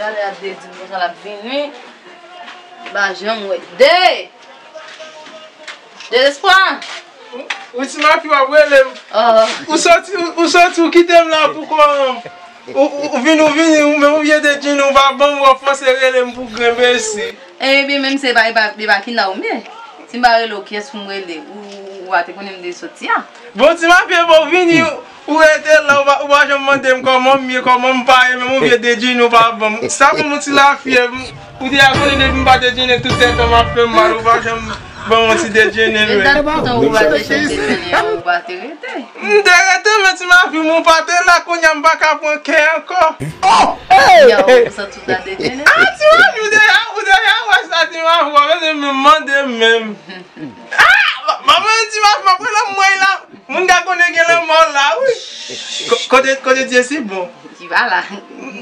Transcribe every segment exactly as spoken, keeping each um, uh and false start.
Gade ap de di m konsa l ap vini. M pa janm wè. De! Dezespwa! Ou ti mafi w ap rele m. Ou soti, ou soti, ou kite m la pou kò. Ou, ou, ou vini, ou vini, ou menm ou vye de djin, ou pa ban m, w ap fòse rele m pou grenbe isi. Ebyen, menm se pa, e pa, e pa Kina ou m ye. Si m pa rele w, kiyès pou m rele? Ou, ou pa te konnen m te soti a. Bon, ti mafi, bon, vini, ou rete la, ou pa, ou pa janm mande m kòman m ye, kòman m pa ye, menm ou vye de djin, ou pa ban m. Sa pou m ti mafi, ou deja konnen depi m pa de djin, tout tèt an m ap fè m mal, ou pa janm ban m ti de djin, vre. Tan ou pa te chèche fè, ou pa te rete. M te rete, men ti mafi, m ou pa te la, kounye a m pa ka pran kè ankò. Yaw, ou santi w ta dejene? Ah, ti mafi, ou deja, ou deja wè sa, ti mafi, w ap mande m menm. Ah, m ap mande ti mafi, m ap pran lanmwey la. Moun ka konnen gen lanmò la, wi. Ko-, kote, kote Jesi bon? Li pa la.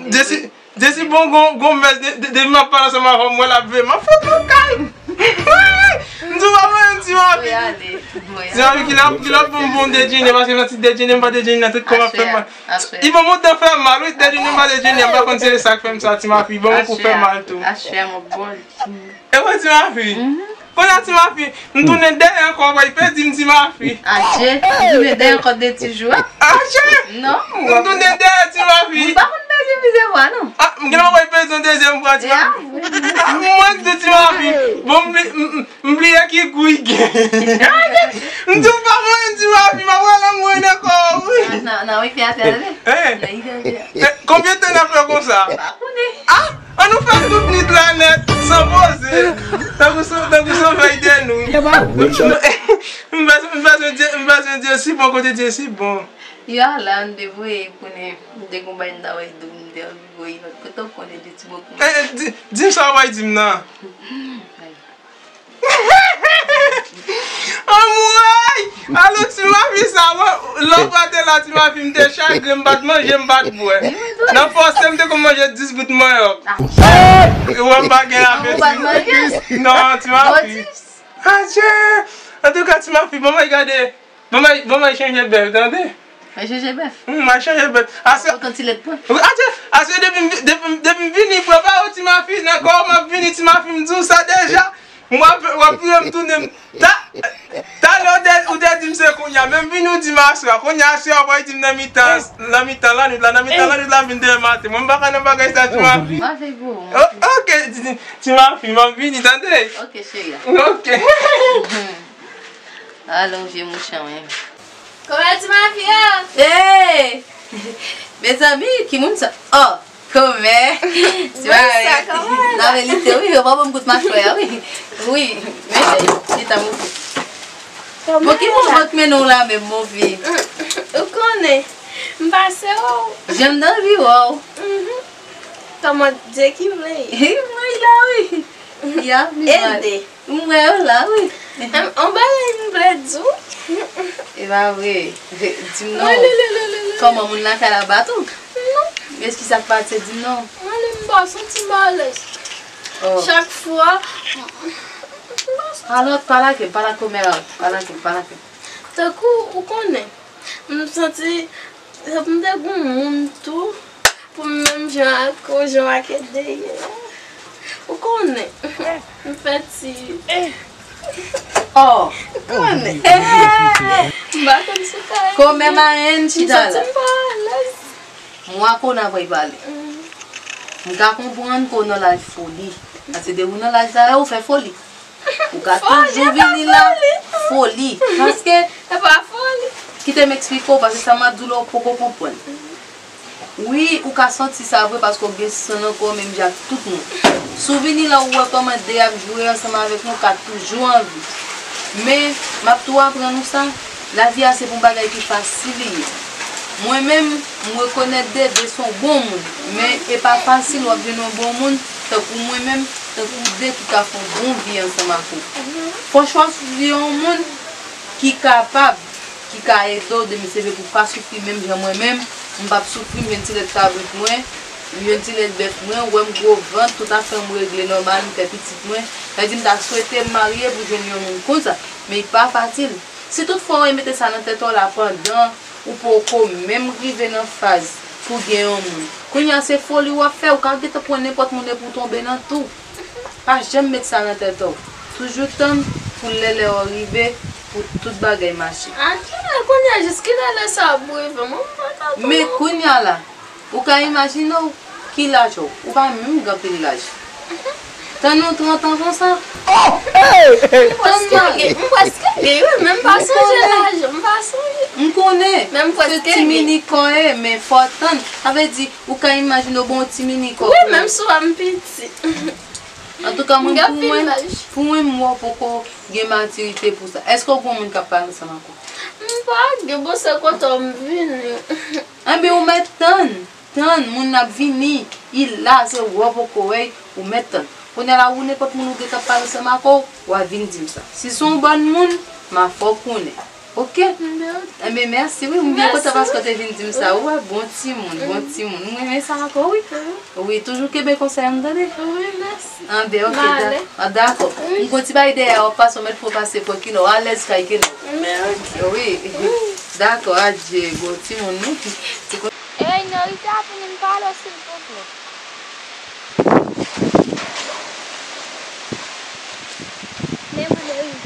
Jesi, Jesi bon, gon, gon mès, de, de, depi m ap pale ansanm avè w, m wè l ap veye, m ap fout nou kay. M di w pa mwen, ti mafi. Mwen ale, mwen ale. Ti mafi, ki lòt, ki lòt pou m bon dejene, paske nan ti dejene, m pa dejene nan tout kò m ap fè mal. Aswè, aswè. I bon, mwen te fè mal, wi, dejene, m pa dejene, m pa konn se sa k fè m sa, ti mafi, bon, mwen pou fè mal tou. Aswè, aswè, mwen bon. E mwen, ti mafi. Kounye a, ti mafi, m tounen dèyè ankò, w pral pèdi m, ti mafi. Adje, m tounen dèyè ankò de ti jou a. Adje! Non. M tounen dèyè, ti mafi. Moun pa konn pèdi m plizyè fwa, non. Ah, m gen lè w pral pèdi yon dezyèm fwa, ti mafi. Ah, mwen di ti mafi. Bon, m, m, m, m bliye ki gou l gen. M di w pa mwen, ti mafi, m ap wè lanmwey nan kò w, wi. Nan, nan, nan, wi, fè atè, tande. Nan, wi, fè atè. Eh, konbyen tan n ap fè konsa? Pa konnen. Ah! An nou fè tout nwit la nèt, san poze. Tankou so-, tankou sovèy de nou. M bezwen, m bezwen Dye, m bezwen Dye si bon kote Dye si bon. Yo, ala, m te voye konnen, m te gon bay m ta voye dou, m te anvi voye lòt kote, ou konnen de ti bòkò. Eh, di, di m sa w bay di m nan. Anmwey! Alò, ti mafi sa, mwen, lè w pa te la, ti mafi, m te chagren, m pa t manje, m pa t bwè. Nan fòse, m te konn manje dis bout manyòk. E wè, m pa gen apeti. Non, ti mafi. Adje! Antouka, ti mafi, bon, mwen gade. Bon, mwen, bon, mwen chanje bèf, tande? Mwen chanje bèf. Hmm, mwen chanje bèf. Aswè. Otan ti lèt pwen. Wi, adje! Aswè, depi m, depi m, depi m vini, prepare w, ti mafi, nan kò w, m ap vini, ti mafi, m di w sa deja. M w ap, w ap vire m tounen m. Ta, talè ou te, ou te di m se kounye a. Menm vini ou di m aswè a. Kounye a aswè a, ou pral di m nan mitan, nan mitan lannwit la, nan mitan lannwit la, m vin demen maten. Mwen m pa ka nan bagay sa, ti mafi. M ap veye pou ou. O-, oke, ti, ti, ti mafi, m ap vini, tande? Oke, cheri a. Oke. Alon vye mouchan, wi. Kòman ti mafi a? Hey! Mezanmi, ki moun sa? Oh! Kòmè. Ti mari. Sa, kòman la? Nan verite, wi, yo pa ban m kout machwè a, wi. Wi, men li ta move. Bon, ki moman k mennen w la menm, move? Ou konnen, m pase w. Jan m t anvi wè w. Mhm. Kòman Dye ki vle. Mwen la, wi. Ya, mi mal. Ede. M wè yo la, wi. Em, on bagay m vle di w. E pa vre. Di m non. Kòman moun lakay la bat ou? Non. Eski sa k pase, di m non? Mwen li m pa santi m alèz. Oh. Chak fwa. Alò, pa lage, pa lage kòmè la. Pa lage, pa lage. Tankou, ou konnen. M santi, m te gon moun tou, pou m menm jan ak ou, jan ak Ede ye. Ou konnen, m fè ti. Oh! Ou konnen. M pa konn sou kay. Kòmè marenn chita la. M santi m pa alèz. Mwa konn apre pale. Mm. M ka konprann ke w nan laj foli. Paske depi w nan laj sa yo, ou fè foli. Ou ka toujou vini la, foli. Paske, kite m eksplike w, paske sa m ap di w la, ou poko konprann. Wi, ou ka santi sa vre, paske w gen san nan kò w menm jan ak tout moun. Si w vini la, ou wè kòman de ap jwe ansanm avèk nou, ou ka toujou anvi. Men, m ap tou aprann ou sa, lavi a se pou bagay ki fasil li ye. Mwen menm, m rekonèt de, de se yon bon moun. Men, e pa fasil w ap jwenn yon bon moun, tankou mwen menm, tankou de ki ka fè yon bon vi ansanm ak ou. Fò w chwazi yon moun ki kapab, ki ka ede w demen se vre pou w pa soufri menm jan mwen menm, m p ap soufri, m jwenn ti lèt kabrit mwen, m jwenn ti lèt bèf mwen, ou wè m gwo vant, tout afè m regle nòmal, m fè pitit mwen. Sa di m ta swete m marye pou jwenn yon moun konsa, men li pa fasil. Si toutfwa w mete sa nan tèt ou la pandan ou poko menm rive nan faz pou gen yon moun. Kounye a se foli w ap fè, ou ka gentan pran nenpòt moun epi w tonbe nan tou. Pa janm met sa nan tèt ou. Toujou tann pou lè lè w rive pou tout bagay mache. A kilè kounye a, jis kilè lè sa ap rive? Mwen pa ka Men konnen. Kounye a la, ou ka imajine w ki laj ou. Ou pa menm gen anpil laj. Tann yon trant an konsa. Oh! Hey! Hey! M prèske gen, m prèske gen, wi, men m pa sonje laj, m pa sonje. M konnen. Men m prèske gen. Se ti mini kò e, men fò w tann. Sa vle di, ou ka imajine w bon ti mini kò. Wi, menm si w wè m piti. Antouka, mwen, pou mwen, pou mwen, m wè w poko gen matirite pou sa. Èske w gon moun k ap pale ansanm ak ou? M pa gen, bon, se kote w m vini. Enben, ou mèt tann. Tann, moun nan ap vini. Li la, se wè w poko wè, ou mèt tann. Kounye a la, ou nenpòt moun ou gen k ap pale ansanm ak ou, w a vin di m sa. Si se yon bòn moun, m a fè w konnen. Oke? Enben, mèsi, wi. M byen kontan paske w te vin di m sa. Ou wè, bon timoun, bon timoun. M renmen sa ankò, wi. Wi, toujou kenbe konsèy m, tande? Wi, mèsi. Enben, oke, dakò. M gon ti bagay dèyè, w ap pase, w mèt pou w pase, pran kilè w, alèz kay kilè w. Wi. Dakò, adje, bon timoun, wi. Ey, Norita, vini m pale w, silvouplè. Men mwen Deriz.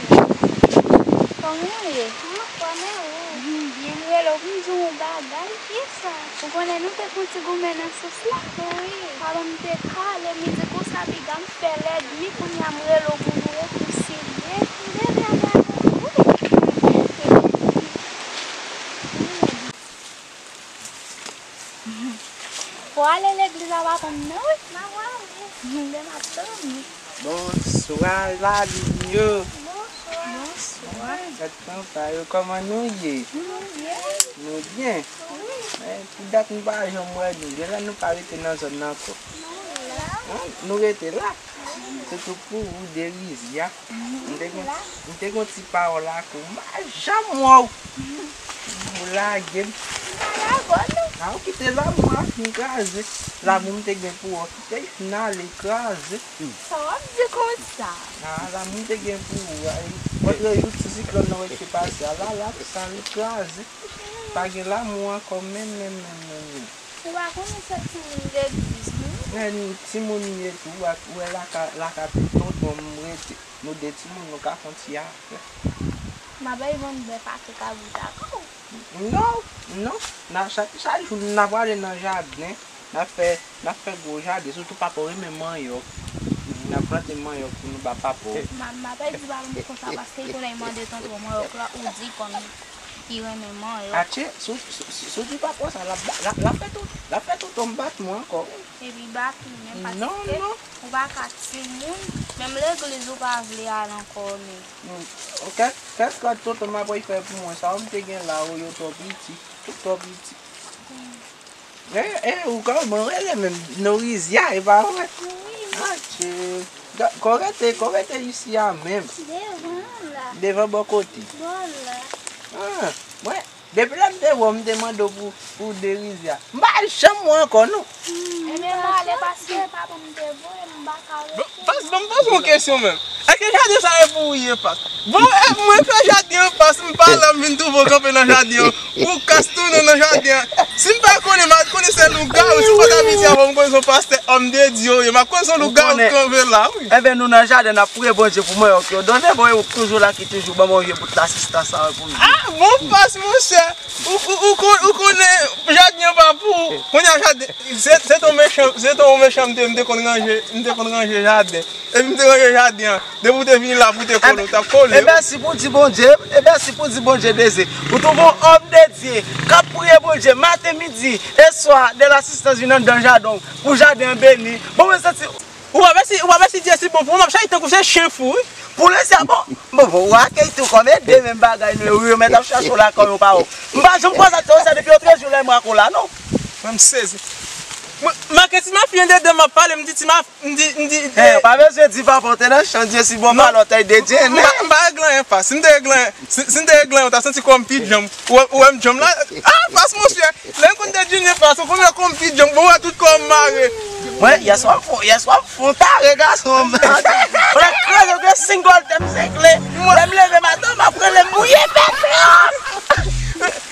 Kòman w ye? M anfòm, e ou? M byen, m rele w pou m di w yon bagay. Kisa? Ou konnen nou te fon ti goumen nan sous la? Wi. Papa m te kale m, li di konsa piga m fè lèdmi, kounye a m rele w pou nou rekonsilye. M te vle ale avè w, wi. Fò w ale legliz la, papa m nan, wi. M ap ale. Mwen menm m ap dòmi. Bonswa, zanmi m yo. Bonswa. Bonswa. Gad kanpay yo, kòman nou ye? Nou byen. Nou byen? Wi. Men, pou dat nou pa janm wè nou. Genlè nou pa rete nan zòn nan ankò. Nou la. An, nou rete la. Sitou pou ou, Derizia. M te gen, m te gen yon ti pawòl ak ou. M pa janm wè w. Ou lage m. M pa lage w, non. A, ou kite lanmou a fin kraze. Lanmou m te gen pou ou kite l fin ale kraze. Sa w ap di konsa? A, lanmou m te gen pou ou a, wi. Kontre jou ti siklòn nan wè ki te pase a, la, la, tout sa ale kraze. Pa gen lanmou ankò, menm, menm, menm, menm, menm. Ou pa konnen se timoun legliz, non? Men timoun m ye tou, w ap wè lakay, lakay tonton m rete. Nou de timoun, nou ka fè yon ti afè. M ap bay vann bèf ak kabrit ak ou. Non, non. N a, chak, chak jou, n a prale nan jaden. N a fè, n a fè gwo jaden. Sitou papa w renmen manyòk. N a plante manyòk pou nou ba papa w. M ap, m ap bay di papa m konsa paske li konnen li mande tonton manyòk la, ou di kòm li renmen manyòk. Atchè, si w, si, si, si w di papa w sa, l ap ba, l ap, l ap fè tout, l ap fè tonton m bat mwen ankò, wi. Epi bat ou menm paske ou pa ka timoun, menm legliz ou pa vle al ankò, non. Kèk, kèk lòt tonton m ap fè pou mwen, sa yo m te gen la yo, yo twò piti, tout twò piti. E, e, ou kòman rele menm? Norizya, e pa vre? Wi. Atchè. Kò rete, kò rete isi a menm. Devan la. Devan bò kote. Bò la. A, mwen, depi lè m te wè w, m te mande w pou, pou Derizya. M pa janm wè ankò, non. Ebyen, m ale paske papa m te voye m, m pa ka rete. Pas, ban m poze w yon kesyon menm. Èske jaden sa e pou ou ye, Pas? Bon, e, mwen fè jaden an, Pas, m pa la, m vin twouve w kanpe nan jaden an. Ou kas tounen nan jaden an. Si m pa konnen, m a konnen se lougawou. Si w pa t abitye avè m, m konnen se yon pastè, òm de Dye w ye. M ap konnen se yon lougawou k kanpe la, wi. Enben, nou nan jaden, n ap priye Bondye pou mwen, ok. Donne, bon, ou toujou la, ki toujou ban mwen vye bout lasistans sa pou m. A, bon, Pas, monchè. Ou, ou, ou kon-, ou konnen jaden an pa pou ou. Kounye a jaden, se, se te yon mechan, se te yon mechan m te, m te konn ranje, m te konn ranje jaden. Epi m te ranje jaden an. Depi w te vini la pou w te kole, w t ap kole. E mèsi pou di Bondye, e mèsi pou di Bondye, Dezi. Ou twouve yon òm de Dye k ap priye Bondye maten, midi e swa, de lasistans vin anndan jaden w pou jaden an beni. Bon, mwen santi Ou pa mèsi, ou pa mèsi Dye si bon pou mwen, m ap chache tankou se chen fou, wi. Pou lè sa, bon, bon, bon, ou akèy tou kòm e de menm bagay nou ye, wi, yo mèt ap chache w la kòm yon pawòl. M pa janm kwaze ak sa, sa depi otrejou lè m ak ou la, non. Mwen m sezi. Mwen, m ak ti mafi an dedan, m ap pale, m di ti mafi, m di, m di, e, pa bezwen di papa w te nan chan Dye si bon, pa lòtèy de Dye, m pa, m pa regle anyen, Pas. Si m te regle anyen, si, si m te regle anyen, ou ta santi kò m pi djanm. Ou wè, ou wè m djanm la? A, Pas, monchè. Lè m konn te djenye Pas, ou konn wè kò m pi djanm, bon, wè tout kò m mare. Mwen, yèswa m fon, yèswa m fon tare gason m. Mwen kraze, mwen single tèm senkle. Lè m leve maten, m ap rele m mouye pètè.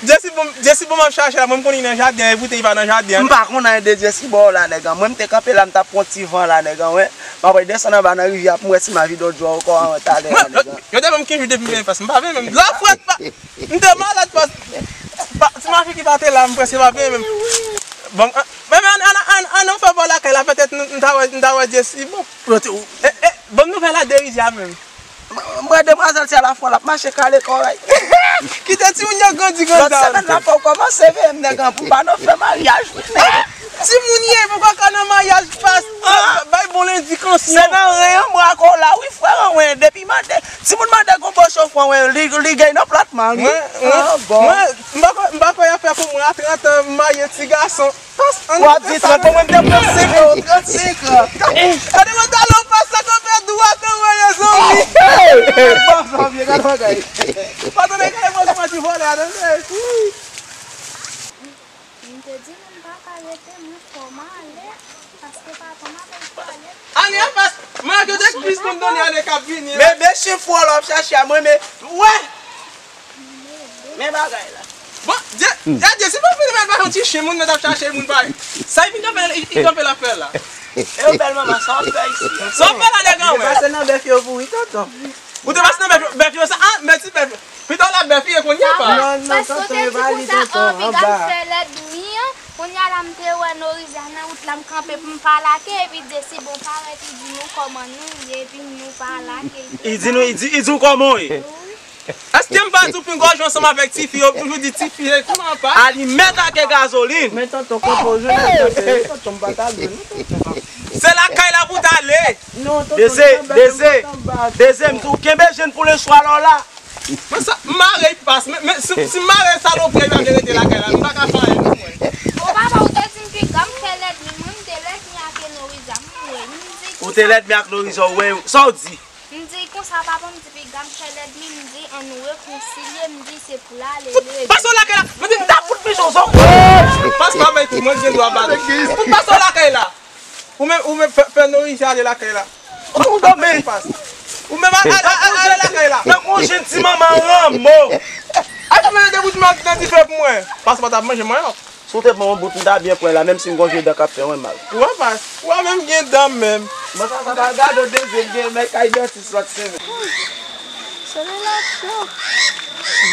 Jesi bon, Jesi bon, m ap chache la, mwen m konn li nan jaden an, e poutan li pa nan jaden an. M pa konn anyen de Jesi bò la, nèg an. Mwen, m te kanpe la, m t ap pran ti van la, nèg an, wen. M ap desann anba nan rivyè a pou m wè si m a vide yon djòl ankò anvan talè a, nèg an. Yo te ban m kenz jou depi m vin fas. M pa vin menm. Lè frèt pa. M te malad fas. Pa, ti mafi ki pa te la, m prèske pa vin menm. Bon, an, men, men, an, an, an, an, nou fè bò lakay la, petèt nou, nou ta wè, nou ta wè Jesi. Bon. Bon nouvèl la de rivyè a menm. Mwen, demwazèl, se a la fwa l ap mache kale kò, ray. Kite timoun yo grandi, grandi. Lòt semèn la, fò w kòmanse veye m, nèg an, pou m pa nan fè maryaj, wi, nèg. Timoun ye, poko ka nan maryaj, pas. Bay bon lendikansyon. Se nan ren an, mwen ak w la, wi, frè an, wen. Depi mande, timoun mande gon bò chofè, wen, li, li gen nan plat mari. Mwen, mwen, mwen, m pa kwè, m pa kwè y ap fè pou mwen a trant an, m marye ti gason. W ap di trant, bon, mwen, m te pran senk an, trannsenk an. Gade mwen talon pa sa kanpe dwat an mwen, mezanmi. Bon, Janvye, gade bagay. Pa tande, gade mwen, mwen ti vòlè a, tande. M te di nou m pa ka rete, mwen fò m ale, paske papa m ap espere. Ane a pas, mwen ak yo te plis konn tande ane k ap vini. Men, men chen fò la w ap chache a, mwen, men, wè. Men bagay la. Bon, Dye, Dye, Dye, se pa fini, men pa yon ti chen, moun mèt ap chache, moun pa. Sa, li vin kanpe, li, li kanpe la fè la. E yo bèl manman, sa w ap fè isi a? Sa w ap fè la, nèg an, wè? Pase nan bèf yo pou wi, tonton. Ou te pase nan bèf yo, bèf yo sa, ah, men ti bèf. Pita w la bèf ye kounye a, pa. Non, non, tonton, e pa li, tonton, anba. Fè lèdmi an, kounye a la, m te wè Noriza nan wout la, m kanpe pou m pa lake, epi Dye si bon parèt, li di nou kòman nou ye, epi nou pa lake. Li di nou, li di, li di w kòman w ye? Wi. Èske m pa di w pinga w jwe ansanm avèk tifi yo, toujou di tifi yo, kòman pa? Alimèt ak gazolin. Men tonton, kanpe w jwenn mwen kanpe, tonton, m pa t al lwen, non, tonton. Se lakay la pou w t ale. Non, tonton, Deze, Deze, Deze, m di w kenbe je n pou le swa lò la. Mwen sa, m mare pas, men, men si, si m mare salopri a, yo ap rete lakay la, m pa ka fè anyen pou mwen. Bon, papa, ou te di m piga m fè lèdmi, mwen, m te lèdmi ak Noriza, m wè, m di. Ou te lèdmi ak Noriza, ou wè, sa w di? M di konsa, papa m di piga m fè lèdmi, m di ann rekonsilye, m di se pou l ale, li rete. Pase w lakay la, mwen di m ta fout pichon sou. Pas pa bay kou, mwen gen dwa bat. Fout pase w lakay la. Ou menm, ou menm fè, fè Noriza ale lakay la. Ou menm ale, ale, ale lakay la. Tankou yon jèn ti manman ranmo. Ap mete de bout nan dife pou mwen. Pas pa t ap manje mwen non. Si w te pran yon bout, m ta byen pran la, menm si m gon je dan k ap fè mwen mal. Ou wè pas, ou wè menm gen dan menm. Mwen sa, sa pa gade w de je, m gen men kay dantis lòt semèn. Sele la cho.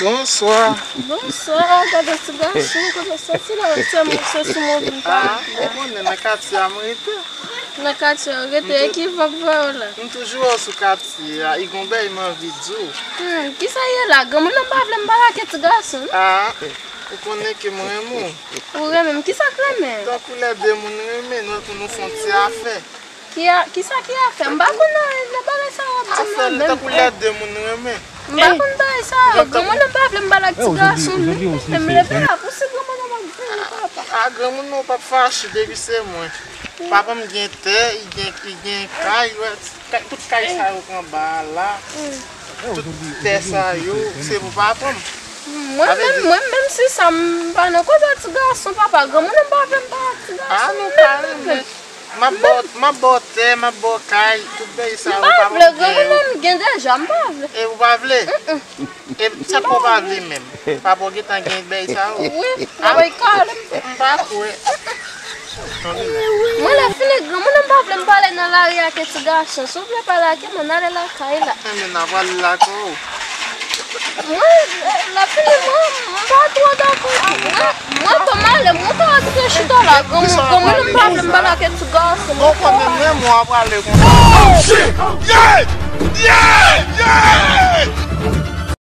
Bonswa. Bonswa, gade ti gason, kote w soti la, se m, se sou mwen vin pale. Ah, ou konnen nan katye a m rete. Nan katye a w rete, e ki van k voye w la? M toujou wè w sou katye a, e gon bagay m anvi di w. Hmm, kisa ye la? Granmoun nan pa vle m pale ak ti gason, non? Ah. Ou konnen ke mwen renmen w. Ou renmen m? Kisa k renmen? Tankou lè de moun renmen, nou, nou fè yon ti afè. Ki a, kisa ki afè? M pa konn nan, nan bagay sa w ap di m la menm. Afè tankou lè de moun renmen. M pa konn bagay sa yo. Granmoun nan pa vle m pale ak ti gason, non. Men m leve la pou si granmoun nan pa vle m pale. A, granmoun nan w p ap fache depi se mwen. Papa m gen tè, li gen, li gen kay, wè. Kay, tout kay sa yo k anba a la, tout tè sa yo, se pou papa m. Mwen menm, mwen menm si sa m pa nan kote ti gason, papa, granmoun nan pa vle m pa ti gason. Ah, nou pa renmen. M ap ba w, m ap ba w tè, m ap ba w kay, tout bagay sa yo, papa m gen yo. M pa vle, granmoun nan m gen deja, m pa vle. E ou pa vle? Mm, mm. E sa k fè w pa vle menm? Papa w gentan gen bèy sa yo? Wi, papa l kale m. M pa kwè. Mwen lè fini granmoun nan m pa vle m pale nan lari ak ti gason. Si w vle pale ak mwen, n ale lakay la. Enben n a pale lakay ou. Mwen, lè fini mwen, m pa twò dakò. Mwen, mwen tou m ale, mwen ta rete chita la. Granmoun, granmoun nan m pa vle m pale ak ti gason. Bon, konnen menm w ap pale konsa. Oh, shit! Yeah! Yeah!